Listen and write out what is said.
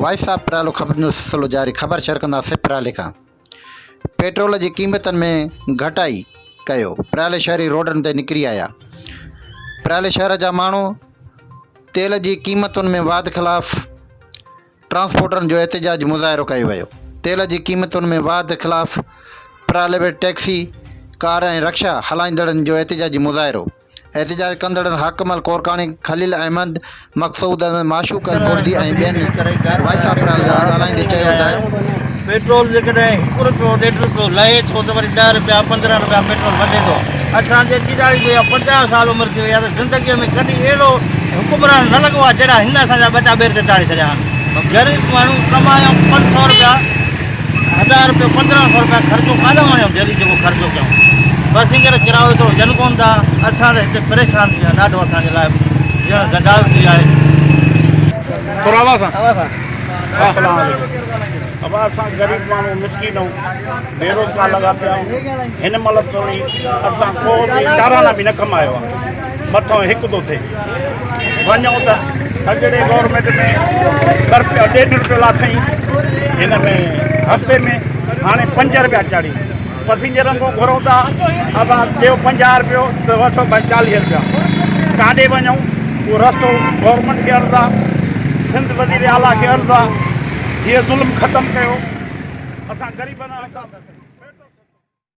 Voice of پرالو خبرن جو سلسلو جاري خبر شيئر ڪنداسين پرالي کان پيٽرول جي قيمتن ۾ گهٽائي ڪيو پرالي شهري روڊن تي نڪري آيا پرالي شهر جا ماڻهو تيل جي قيمتن ۾ واڌ خلاف ٽرانسپورٽرن جو احتجاجي مظاهرو ڪيو ويو تيل جي قيمتن ۾ واڌ خلاف پرالي ٽيڪسي ڪار ۽ رڪشا هلائيندڙن جو احتجاجي مظاهرو احتجاج ڪندڙن حاڪم الڪورڪاڻي، خليل احمد، مقصود احمد، معشوق الڪردي ۽ ٻين وائس آف پرال سان ڳالهائيندي چيو ته. پيٽرول جيڪڏهن هڪ روپيو ڏيڍ روپيو لهي ٿو ته وري ڏهه روپيا 15 روپيا پيٽرول وڌي ٿو. اسان جي چيچاڙي جو يا 50 سال عمر ٿي وئي آهي ته زندگيء ۾ ڪڏهن اهڙو حڪمران نه لڳو آهي جهڙا هن اسان جا ٻچا ٻير تي چاڙهي ڇڏيا آهن. غريب ماڻهو ڪمايون 500 روپيا هزار روپيو 1500 روپيا خرچو ڪاڏانهن آڻيون ڊيلي جيڪو خرچو ڪيون بس هينئر ڪرايو ايترو ڏين ڪونه ٿا اسان ته هتي پريشان ٿي ويا ڏاڍو اسان جي لاء ڄڻ جنجال ٿي ويو آهي. ٿورو آواز سان. السلام عليڪم ابا اسان غريب ماڻهو مسڪين آهيون بيروزگار لڳا پيا آهيون هن مهل توڻي اسان ڪو به چارانا به نه ڪمايو آهي مٿو هڪ ٿو ٿئي وڃون ته اڳڙي گورنمينٽ ۾ ٻه روپيا ڏيڍ روپيو لاٿائين هن ۾ هفتي ۾ هاڻي 5 روپيا چاڙهي پسينجرن کان گهرون ٿا ابا ڏيو 50 روپيو ته وٺو ڀائي 40 روپيا ڪاڏي وڃون اهو رستو گورنمينٽ کي عرض آ سنڌ وزير اعليٰ کي عرض آ هي ظلم ختم ڪيو اسان غريبن اسان.